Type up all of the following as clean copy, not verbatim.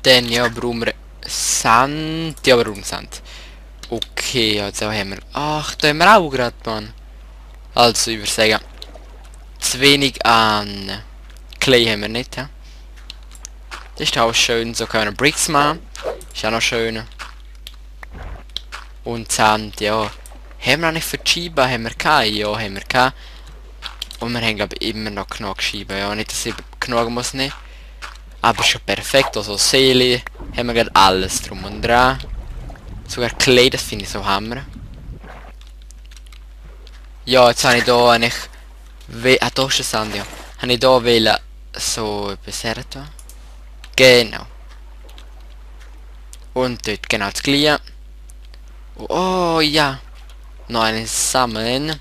Dann ja, brauchen wir Sand. Ja, warum Sand? Okay, jetzt haben wir... Ach, da haben wir auch gerade, Mann. Also, ich würde sagen... Zu wenig an... Clay haben wir nicht, ja? Das ist auch schön, so können wir Bricks machen. Ist auch noch schön. Und Sand, ja. Haben wir noch nicht für die Scheiben? Haben wir keine? Ja, haben wir keine. Und wir haben, glaube ich, immer noch genug Scheiben. Ja, nicht, dass ich genug muss nehmen. Aber schon perfekt. Also Seele haben wir gerade alles drum und dran. Sogar Clay, das finde ich so Hammer. Ja, jetzt habe ich da eigentlich... Ah, da ist der Sand, ja. Habe ich da wählen so etwas her tun. Genau. Und dort genau das Gleiche. Oh ja. Noch einen sammeln.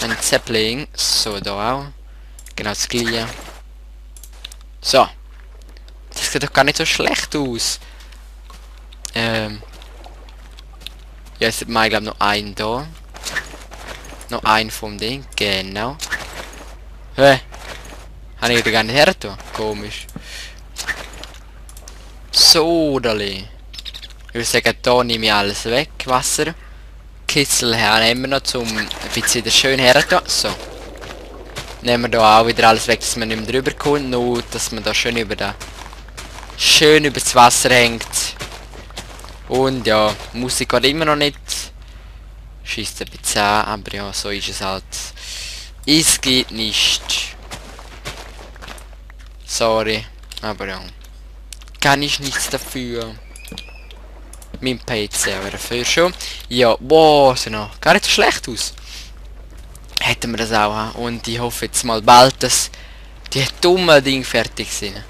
Ein Zeppling. So, da auch. Genau das Gleiche. So. Das sieht doch gar nicht so schlecht aus. Ja, jetzt mal, ich glaube noch einen da. Noch ein vom Ding. Genau. Hä? Habe ich da gar nicht her tun? Komisch. So, dale. Ich würde sagen, da nehme ich alles weg. Wasser. Kissel her nehmen wir noch zum ein bisschen schön her tun. So. Nehmen wir da auch wieder alles weg, dass man nicht mehr drüber kommt. Nur, dass man da schön über das Wasser hängt. Und ja, Musik geht immer noch nicht. Schießt ein bisschen an, aber ja, so ist es halt. Es geht nicht. Sorry, aber ja. Kann ich nichts dafür. Mein PC, aber dafür schon. Ja, boah, sieht noch gar nicht so schlecht aus. Hätten wir das auch. Ha? Und ich hoffe jetzt mal bald, dass die dummen Dinge fertig sind.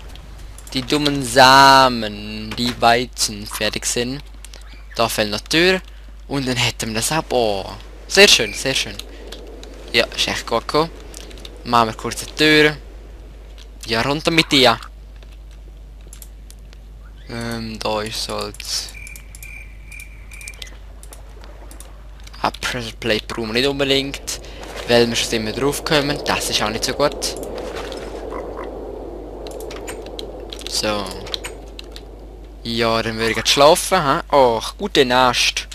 Die dummen Samen, die Weizen fertig sind. Da fällt noch die Tür. Und dann hätten wir das auch. Boah. Sehr schön, sehr schön. Ja, ist echt gut gekommen. Machen wir kurz die Tür. Ja, runter mit dir. Da ist halt... Pressure Plate brauchen wir nicht unbedingt. Weil wir schon immer drauf kommen. Das ist auch nicht so gut. So. Ja, dann würde ich jetzt schlafen. Ach, gute Nacht.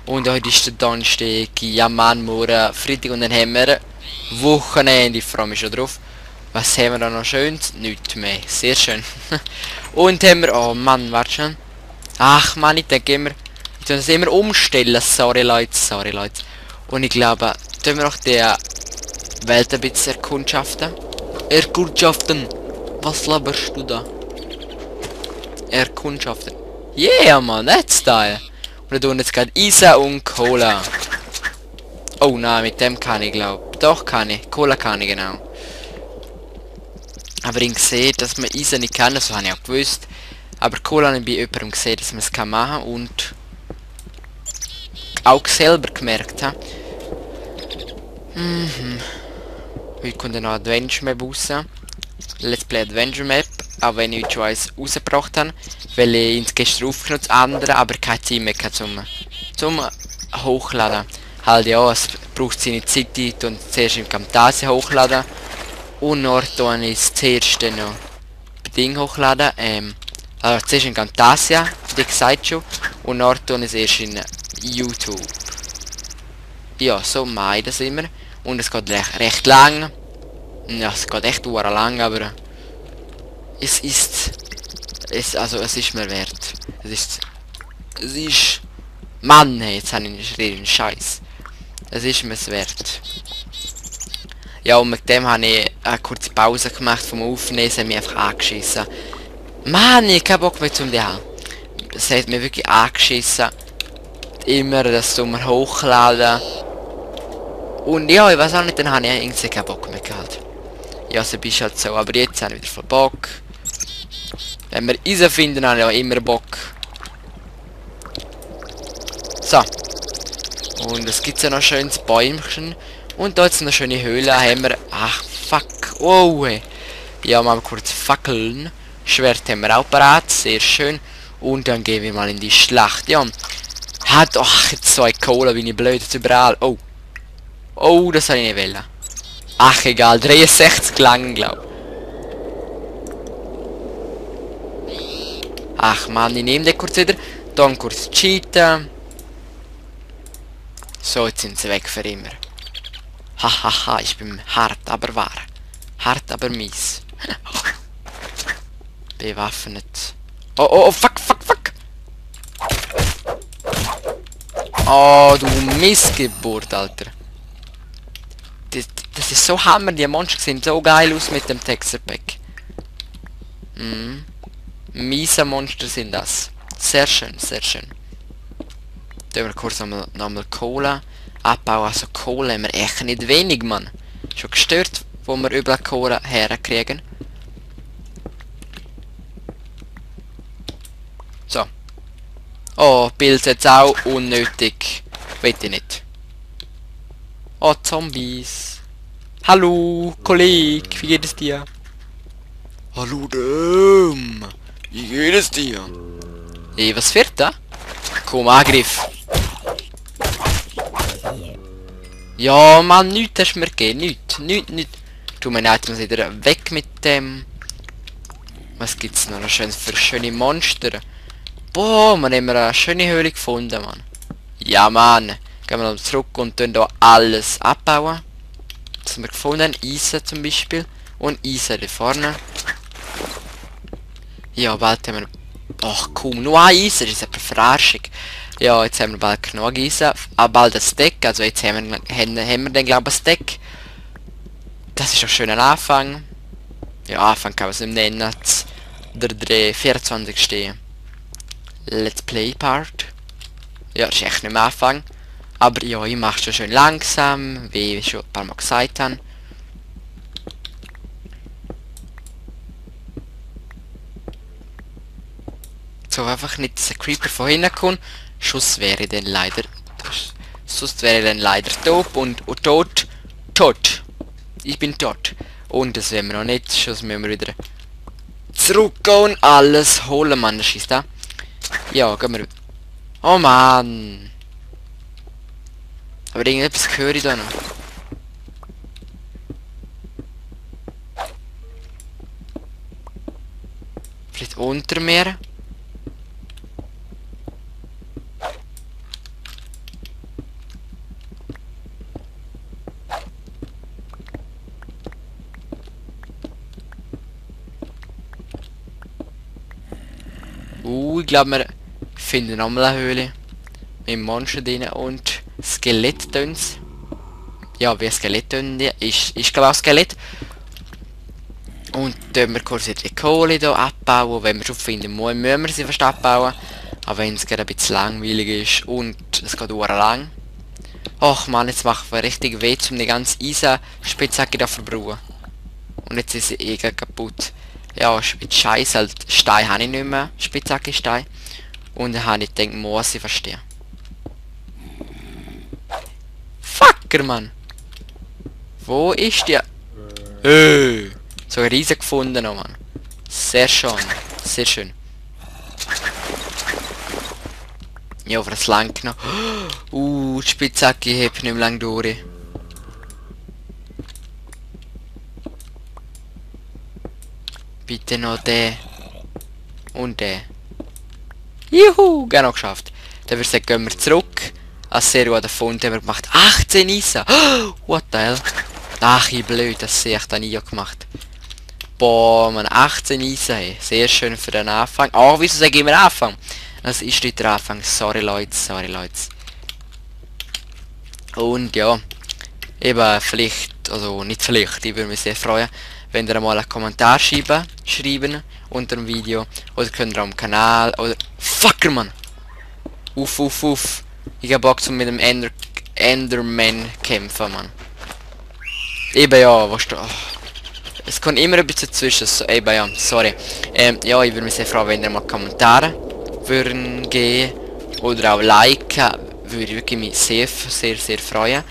Und heute ist der Donnerstag. Ja Mann, morgen Freitag und dann haben wir Wochenende. Ich freue mich schon drauf. Was haben wir da noch Schönes? Nichts mehr. Sehr schön. Und haben wir... Oh Mann, warte schon. Ach Mann, ich denke immer... Ich tue das immer umstellen. Sorry Leute, sorry Leute. Und ich glaube, tun wir auch die Welt ein bisschen erkundschaften. Erkundschaften. Was laberst du da? Erkundschaften. Yeah, Mann, that's style. Und wir tun jetzt gerade Eisen und Cola. Oh nein, mit dem kann ich glaube. Doch kann ich. Cola kann ich genau. Aber ich sehe, dass man Eisen nicht kann, das habe ich auch gewusst. Aber Cola habe ich bei jemandem gesehen, dass man es kann machen und auch selber gemerkt habe. Heute kommt noch Adventure Map raus. Let's Play Adventure Map. Auch wenn ich schon eins rausgebracht habe. Weil ich ins gestern aufgenommen das andere, aber keine Zeit mehr zum Hochladen. Halt ja, es braucht seine Zeit, die zuerst im Camtasia hochladen. Und dann ist zuerst noch Ding hochladen. Also zuerst in Camtasia, wie gesagt schon. Und dann ist erst in YouTube. Ja, so mache ich das immer. Und es geht recht lang. Ja, es geht echt lang, aber es ist mir wert. Es ist Mann, hey, jetzt habe ich einen Scheiß. Es ist mir's wert. Ja, und mit dem habe ich eine kurze Pause gemacht vom Aufnehmen, es hat mich einfach angeschissen. Mann, ich habe keinen Bock mehr zum haben. Das hat mir wirklich angeschissen. Immer das Sommer hochladen. Und ja, ich weiß auch nicht, dann habe ich irgendwie keinen Bock mehr gehabt. Ja, so bist halt so, aber jetzt habe ich wieder voll Bock. Wenn wir Eisen finden, habe ich auch immer Bock. So. Und es gibt ja noch ein schönes Bäumchen. Und da jetzt eine schöne Höhle haben wir. Ach, fuck. Oh, hey. Ja, mal kurz Fackeln. Schwert haben wir auch parat. Sehr schön. Und dann gehen wir mal in die Schlacht. Ja. Hat. Ach, jetzt so eine Kohle, bin ich blöd. Jetzt überall. Oh. Oh, das habe ich nicht wollen. Ach, egal. 63 lang, glaube Ach man, ich nehme den kurz wieder. Dann kurz cheaten. So, jetzt sind sie weg für immer. Hahaha, ich bin hart, aber wahr. Hart, aber mies. Bewaffnet. Oh, oh, oh, fuck, fuck, fuck. Oh, du Missgeburt, Alter. Das ist so Hammer, die Monster sehen so geil aus mit dem Texture Pack. Miese Monster sind das. Sehr schön, sehr schön. Dann wir kurz nochmal Kohle abbauen. Also Kohle haben wir echt nicht wenig, Mann. Schon gestört, wo wir überall Kohle herkriegen. So. Oh, Bild jetzt auch unnötig. Weiß ich nicht. Oh, Zombies. Hallo, Kollege, wie geht es dir? Hallo, dem. Wie geht es dir? Ey, was wird da? Komm, Angriff. Ja, Mann, nichts hast du mir gegeben. Nichts. Tu meine Items wieder weg mit dem. Was gibt's noch für schöne Monster? Boah, man haben eine schöne Höhle gefunden, Mann. Ja, Mann. Gehen wir noch zurück und tun hier alles abbauen. Das haben wir gefunden. Eisen zum Beispiel. Und Eisen da vorne. Ja, bald haben wir... Ach komm, nur ein Eisen. Das ist eine Verarschung. Ja, jetzt haben wir bald genug Eisen. Aber bald ein Stack. Also jetzt haben wir dann glaube ich ein Stack. Das ist ein schöner Anfang. Ja, Anfang kann man es nicht nennen. Der 24. Let's Play Part. Ja, das ist echt nicht am Anfang. Aber ja, ich mache schon schön langsam, wie ich schon ein paar Mal gesagt habe. So einfach nicht, dass ein Creeper von hinten kommt. Schuss wäre dann leider... Sonst wäre dann leider tot und tot. Tot. Ich bin tot. Und das werden wir noch nicht. Sonst müssen wir wieder zurückgehen und alles holen, Mann. Das schießt da. Ja, gehen wir... Oh Mann. Aber irgendetwas höre ich da noch. Vielleicht unter mir. Ich glaube, wir finden nochmal eine Höhle. Mit Monster drin und Skelettdöns. Ja, wie Skelettdön ist glaube ich auch Skelett. Und dann wir kurz die Kohle hier abbauen. Wenn wir schon finden, müssen wir sie fast abbauen. Aber wenn es gerade ein bisschen langweilig ist und es geht auch lang. Ach man, jetzt macht mir richtig weh, um die ganze Eisenspitzhacke da verbrauchen. Und jetzt ist sie eh kaputt. Ja, mit Scheiß halt. Stein habe ich nicht mehr. Spitzhacke Stein. Und dann habe ich gedacht, muss ich verstehen. Fucker, Mann! Wo ist der? So ein Riesen gefunden, oh Mann. Sehr schön. Sehr schön. Ja, aber das lang noch. Die Spitzhacke hebt nicht mehr lang durch. Bitte noch der. Und der. Juhu, genau geschafft. Dann würde ich sagen, gehen wir zurück. Als sehr guter Fund haben wir gemacht. 18 Eisen! What the hell? Ach, ich blöd, das sehe ich dann nie gemacht. Boah, man, 18 Eisen, hey. Sehr schön für den Anfang. Oh, wieso sage ich immer Anfang? Das ist nicht der Anfang. Sorry, Leute, sorry, Leute. Und ja, eben vielleicht, also nicht vielleicht, ich würde mich sehr freuen, wenn ihr mal einen Kommentar schreiben unter dem Video. Oder könnt ihr am Kanal, oder... Fucker, Mann! Uff. Ich hab Bock, mit dem Enderman kämpfen, Mann. Eben ja, was da... Es kommt immer ein bisschen zwischen, so, eben ja, sorry. Ja, ich würde mich sehr freuen, wenn ihr mal Kommentare würden geben. Oder auch liken, würde ich wirklich mich sehr freuen.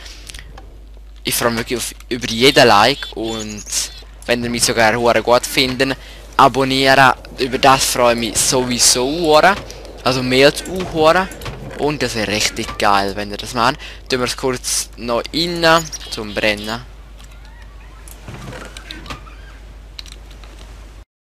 Ich freue mich wirklich über jeden Like und wenn ihr mich sogar hure gut finden, abonnieren, über das freue ich mich sowieso hure. Also mehr als hure. Und das wäre richtig geil, wenn ihr das macht. Tun wir es kurz noch rein zum Brennen.